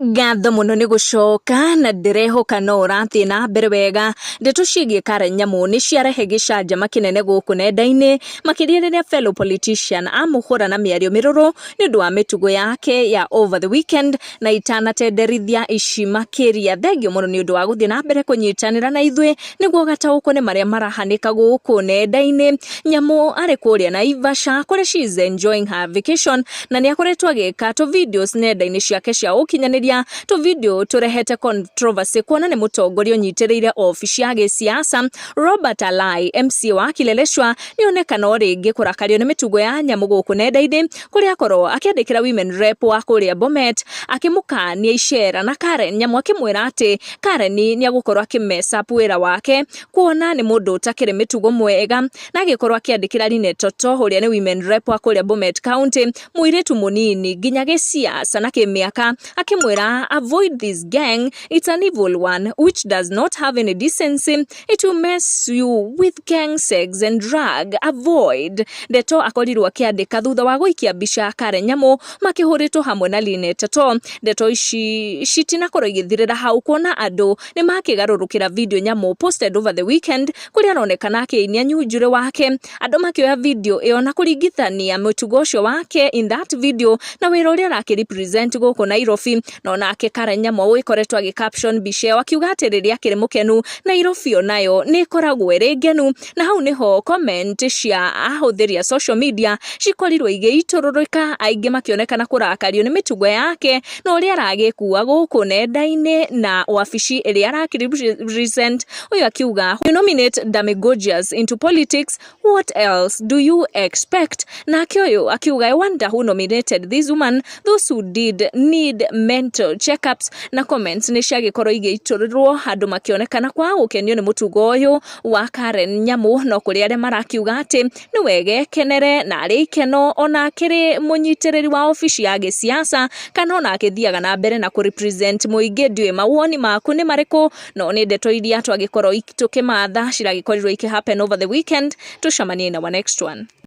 Ngatho mũno nĩ gũcoka na ndĩrehoka no ũrathiĩ na mbere wega. Ndeto ciĩgiĩ Karen Nyamu nĩ ciarehe gĩcanjama kĩnene gũkũ nenda-inĩ, makĩria rĩrĩa fellow politician amũhũra na mĩario mĩrũrũ nĩ ũndũ wa mĩtugo yake ya over the weekend na itanatenderithia ici makĩria. Thengiũ mũno nĩ ũndũ wa gũthiĩ na mbere kũnyitanĩra na ithuĩ nĩguo ũgataũkwo nĩ marĩa marahanĩka gũkũ nenda-inĩ. Nyamu arĩ kũrĩa Naivasha kũrĩa she is enjoying her vacation na nĩ akoretwo agĩka tũ videos nenda-inĩ ciake cia ũkinyanĩria, tũ video tũrehete controversy kuona nĩ mũtongoria ũnyitĩrĩire obici ya gĩsiasa. Robert Alai, MCA wa Kileleshwa, nĩ onekana o rĩngĩ kũrakario nĩ mĩtugo ya Nyamu gũkũ nenda-inĩ, kũrĩa akorwo akĩandĩkĩra women rep wa kũrĩa Bomet akĩmũkania icera na Karen Nyamu, akĩmwĩra atĩ Karen nĩ agũkorwo akĩ mess up wĩra wake kuona nĩ mũndũ ũtakĩrĩ mĩtugo mwega, na agĩkorwo akĩandĩkĩra Linet Toto, ũrĩa nĩ women rep wa kũrĩa Bomet County, mũirĩtu mũnini nginya gĩsiasa na kĩmĩaka, akĩmwĩra, "Avoid this gang, it's an evil one which does not have any decency. It will mess you with gang, sex and drug. Avoid." Ndeto akorirwo akĩandĩka thutha wa gũikia mbica ya Karen Nyamu makĩhũrĩtwo hamwe na Linet Toto. Ndeto ici citinakorwo igĩthirĩra hau, kuona andũ nĩ makĩgarũrũkĩra video Nyamu posted over the weekend, kũrĩa aronekana akĩinia nyunjurĩ wake, andũ makĩoya video ĩyo na kũringithania mũtugo ũcio wake in that video na wĩra ũrĩa arakĩ represent gũkũ Nairobi. No nake Karen Nyamu ũgĩkoretwo agĩ caption mbica ĩyo akiuga atĩ rĩrĩa akĩrĩ mũkenu, Nairobi onayo nĩ ĩkoragwo ĩrĩ ngenu, na hau nĩho comment cia ahũthĩri a social media cikorirwo igĩitũrũrĩka, aingĩ makĩonekana kũrakario nĩ mĩtugo yake na ũrĩa aragĩkua gũkũ nenda-inĩ na wabici ĩrĩa arakĩ represent. Ũyũ akiuga, "You nominate demagogues into politics, what else do you expect?" Nake ũyũ akiuga, "I wonder who nominated this woman. Those who did need mental checkups." Na comments nĩ ciagĩkorwo igĩitũrĩrwo, andũ makĩonekana kwaga gũkenio nĩ mũtugo ũyũ wa Karen Nyamu, no kũrĩ arĩa marakiuga atĩ nĩ wega ekenere na arĩ ikeno ona akĩrĩ mũnyitĩrĩri wa obici ya gĩsiasa kana ona akĩthiaga na mbere na kũ represent mũingĩ. Ndiũĩ mawoni maku nĩ marĩkũ, no nĩ ndeto iria twagĩkorwo tũkĩmatha ciragĩkorirwo ikĩ happen over the weekend. Tũcemanie na wa next one.